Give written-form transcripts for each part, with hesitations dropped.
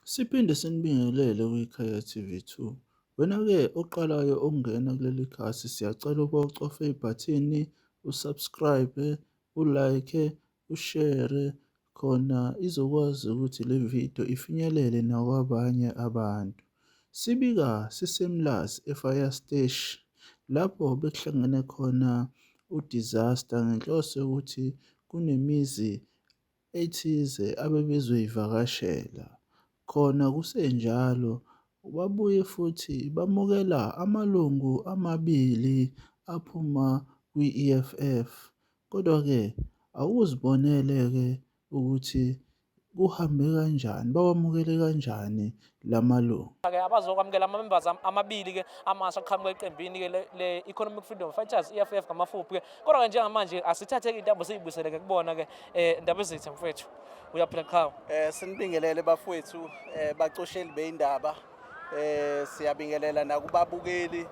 Siphinde sinibingelele kwiKhaya TV 2. Wena-ke oqalayo ukungena kuleli khasi siyacela ukuba ucofe ibhathini usubscribe, ulike, ushere khona izokwazi ukuthi le video ifinyelele nakwabanye abantu. Sibika siseMlazi eFire Steshi lapho bekuhlangene khona uDisaster ngenhloso yokuthi kunemizi ethize abebezoyivakashela. Khona kusenjalo babuye futhi bamukela amalungu amabili aphuma kwi-EFF. Kodwa-ke awuzibonele-ke ukuthi kuhambe kanjani, bawamukele kanjani la malungu. Ke abazokwamukela ama-members amabili ke amasha aqhamuka eqembini ke le-Economic Freedom Fighters EFF ngamafuphi ke. Kodwa ke njengamanje asithathe ke intambo siyibuyisele ke kubona ke ndaba ezitha mfowethu. Uyaphila qhawe. Sinibingelele bafowethu bacosheli beindaba. Siyabingelela nakubabukeli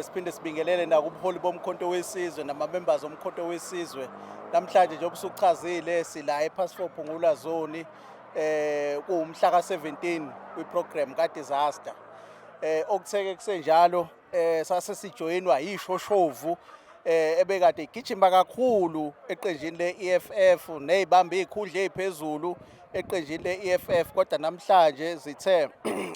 siphinde sibingelele nakubuholi bomkhonto wesizwe nama-members omkhonto wesizwe. Namhlanje njengoba usuchazile sila ePass 4 Phungula Zone kuwumhla ka-17 kwi-program ka-disaster. Okutheke kusenjalo sase sijoyinwa yishoshovu ebekade igijima kakhulu eqenjini le-EFF nezibamba izikhundla eziphezulu eqenjini le-EFF, kodwa namhlanje zithe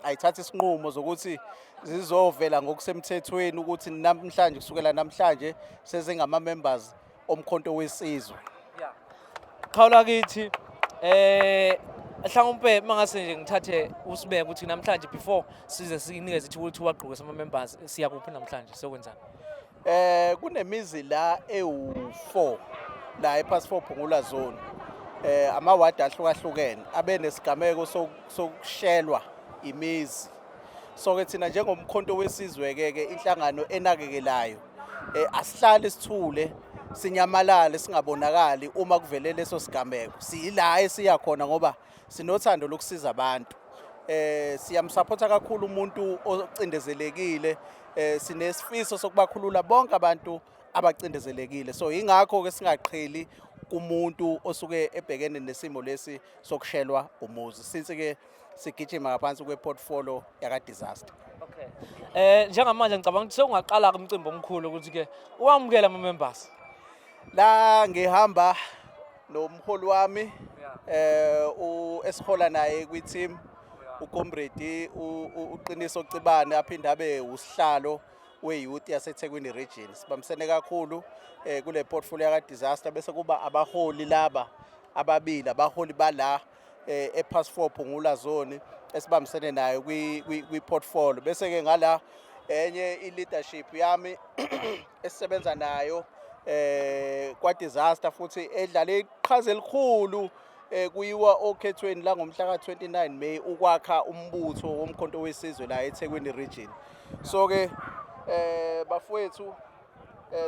ayithatha isinqumo zokuthi zizovela ngokusemthethweni ukuthi namhlanje kusukela namhlanje sezingama-members omkhonto wesizwe. Qhawula kithi mhlawumbe mangase nje ngithathe usibeke ukuthi namhlanje before size sinikeze ithuba ukuthi wagqoke sama members siya kuphi namhlanje sokwenzani? Kunemizi la ewu4 la ePass 4 Phungula Zone. Amawadi ahlukahlukene abe nesigameko sokushelwa imizi. So ke thina njengomkhonto wesizwe ke ke inhlangano enakekelayo asihlali sithule sinyamalale singabonakali uma kuvele leso sigameko. Siyila esiya khona ngoba sinothando lokusiza abantu. Siyamsupporta kakhulu umuntu ocindezelekile, sinesifiso sokubakhulula bonke abantu abacindezelekile. So ingakho ke singaqheli kumuntu osuke ebhekene nesimo lesi sokushelwa umuzi, since ke sigijima ngaphansi kweportfolio yaka disaster. Okay. Njengamanje ngicabanga ukuthi sewungaqala umcimbi omkhulu ukuthi ke wamukele ama members. La ngihamba nomholi wami esihola naye kwi team uComrade uQiniso Cibane, aphinde abe usihlalo we-youth yaseThekwini region. Sibambisene kakhulu kule portfolio yaka disaster, bese kuba abaholi laba ababili, abaholi bala ePass 4 Phungula Zone esibambisene nayo kwi portfolio, bese ke ngala enye i-leadership yami esisebenza nayo kwa disaster futhi edlale iqhaza elikhulu kuyiwa okhethweni la ngomhla ka-29 May ukwakha umbutho womkhonto wesizwe la eThekwini region. So ke bafowethu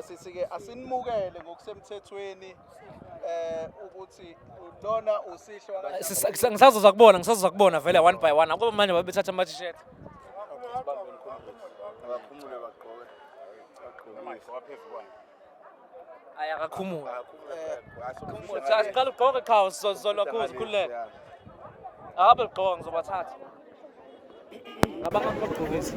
sithi ke asinimukele ngokusemthethweni ukuthi lona usihlo. Ngisazoza kubona, ngisazoza kubona vele one by one. Akuba manje babethatha ama t-shirt. Abakhumule bagqoke. Ay akakhumule. Siqala ugqoke qhawe sizolwa sikhululeke. Akabe ligqoka ngizobathatha. Abangakugqokisi.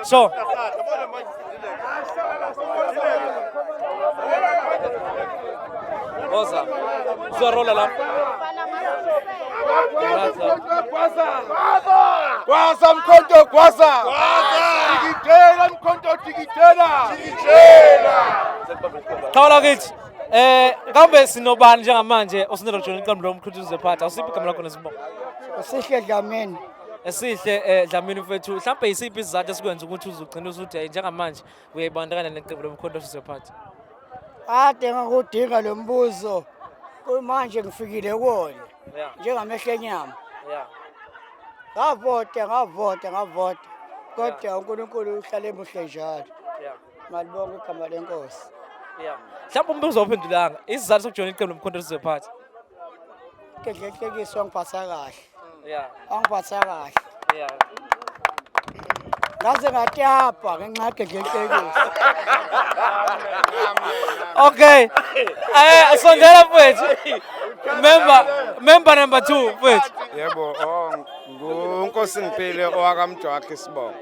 So. Oza. Uzorola lapha. Gwaza mkhonto gwaza. Jikijela Mkhonto jikijela. Jikijela. Qhawe kithi. Kambe sinobani njengamanje osindela kujoyina iqembu loMkhonto Wesizwe Party? Awusiphi igama lakho nesibongo? Sihle Dlamini. Esihle Dlamini mfethu, mhlawumbe yisiphi isizathu esikwenza ukuthi uzugcina usuthi hey, njengamanje uyayibandakanya neqembu loMkhonto Wesizwe Party? Ade ngakudinga lo mbuzo. Kumanje ngifikile kuwona. Njengamehlo enyama. Ngavota, ngavota, ngavota. Kodwa uNkulunkulu uhlale emuhle njalo. Malibonge igama lenkosi. Mhlawumbe umbuzo awuphendulanga. Isizathu sokujoyina iqembu loMkhonto Wesizwe Party? Gedlehlekiswa ngiphatha kahle. Angiphatha kahle. Ngaze ngatapa ngenxa yegedlehlekisi. Okay. Sondela mfethu. Member number 2 mfethu. Yebo, oh nguNkosi Ngiphile owakamjwakhe isibongo.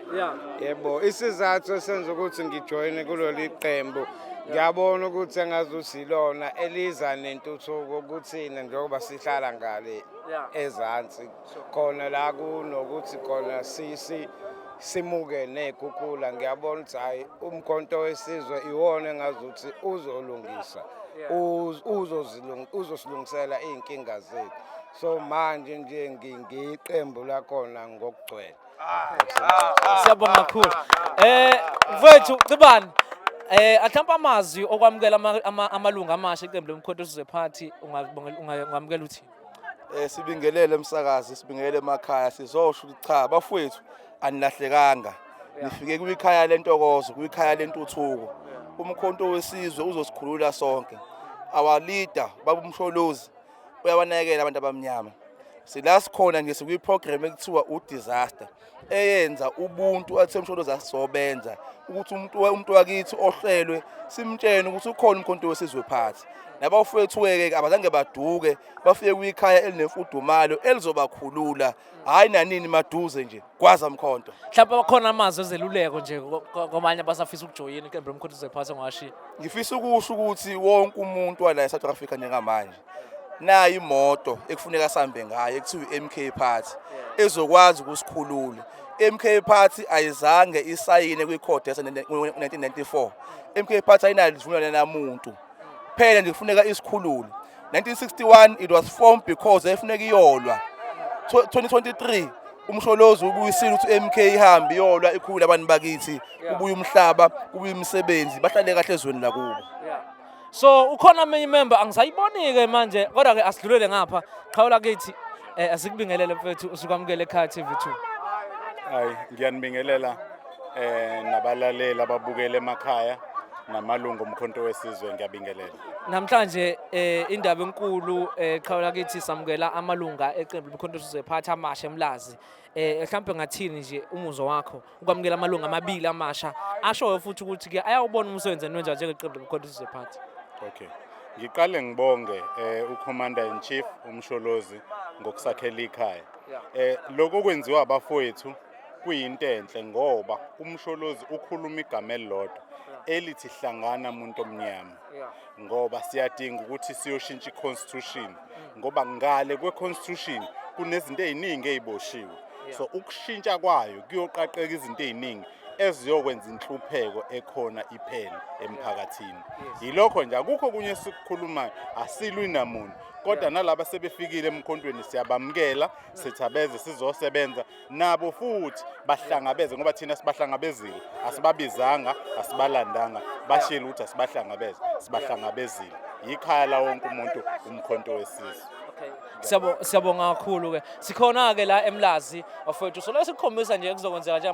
Yebo, isizathu esenza ukuthi ngijoyine kuleli qembu ngiyabona ukuthi engazuthi ilona eliza nentuthuko kuthina njengoba sihlala ngale ezansi khona la kunokuthi khona sisi simuke nezikhukhula. Ngiyabona ukuthi hayi uMkhonto Wesizwe iwona engazuthi uzolungisa uzosilungisela iy'nkinga zethu. So manje nje ngiyiqembu lakhona ngokugcwele. Siyabonga kakhulu. Mfethu Cibani, mhlawumbe amazwi okwamukela amalungu amasha eqembu loMkhonto Wesizwe Party ungamukela uthini? Sibingelele emsakazi, sibingelele emakhaya, sizosho ukuthi cha bafowethu anilahlekanga. Nifike kwikhaya lentokozo, kwikhaya lentuthuko. Umkhonto Wesizwe uzosikhulula sonke. Our leader baba uMsholozi uyabanakekela abantu abamnyama. Sila sikhona nje sikwi-program ekuthiwa u-disaster eyenza ubuntu athe uMsholozi asizobenza ukuthi umuntu wakithi ohlelwe simtshene ukuthi ukhona uMkhonto Wesizwe Party. Nabafowethu-ke abazange baduke, bafike kwikhaya elinemfudumalo elizobakhulula, hhayi nanini maduze nje gwaza Mkhonto. Mhlawumbe bakhona amazwi ezeluleko nje kwamanye abasafisa ukujoyina iqembu loMkhonto Wesizwe Party ongashiya. Ngifisa ukusho ukuthi wonke umuntu wala eSouth Africa njengamanje nayo imoto ekufuneka sihambe ngayo ekuthiwa i-MK Party ezokwazi ukusikhulula. MK Party ayizange isayine kwi-CODESA ngo-1994. MK Party ayinayo isivumelwano namuntu. Phela nje kufuneka isikhulule. 1961 it was formed because yayifuneka iyolwa. 2023 uMsholozi ubuyisile ukuthi MK ihambe iyolwa ikhulule abantu bakithi, kubuye umhlaba, kubuye imisebenzi, bahlale kahle ezweni lakubo. So ukhona amenye member angisayiboni-ke manje, kodwa-ke asidlulele ngapha. Qhawula kithi, asikubingelele mfethu, usukwamukele ekhaya TV2. Hayi, ngiyanibingelela nabalaleli ababukele emakhaya namalungu oMkhonto Wesizwe, ngiyabingelela. Namhlanje indaba enkulu qhawula kithi samukela amalunga eqembu loMkhonto Wesizwe Party amasha eMlazi. Mhlawumbe ngathini nje umuzwa wakho ukwamukela amalunga amabili amasha ashoyo futhi ukuthi ke ayawubona umsebenzi eniwenza njengeqembu loMkhonto Wesizwe Party? Okay. Ngiqale ngibonge uCommander in Chief uMsholozi ngokusakhela ikhaya. Lokho kwenziwa abafowethu kuyinto enhle ngoba uMsholozi ukhuluma igama elilodwa elithi hlangana muntu omnyama. Ngoba siyadinga ukuthi siyoshintsha i-constitution ngoba ngale kwe-constitution kunezinto ey'ningi ey'boshiwe. So ukushintsha kwayo kuyoqaqeka izinto ey'ningi eziyokwenza inhlupheko ekhona iphele emphakathini. Yilokho nje, akukho okunye esikukhulumayo, asilwi namuntu. Kodwa nalaba sebefikile emkhontweni siyabamukela, sithi abeze sizosebenza nabo futhi bahlangabeze ngoba thina sibahlangabezile, asibabizanga, asibalandanga, bashilo ukuthi asibahlangabeze, sibahlangabezile. Yikhaya la wonke umuntu uMkhonto Wesizwe. Siyabonga kakhulu ke. Sikhona ke la eMlazi bafowethu. So lesikhombisa nje kuzokwenzeka nje.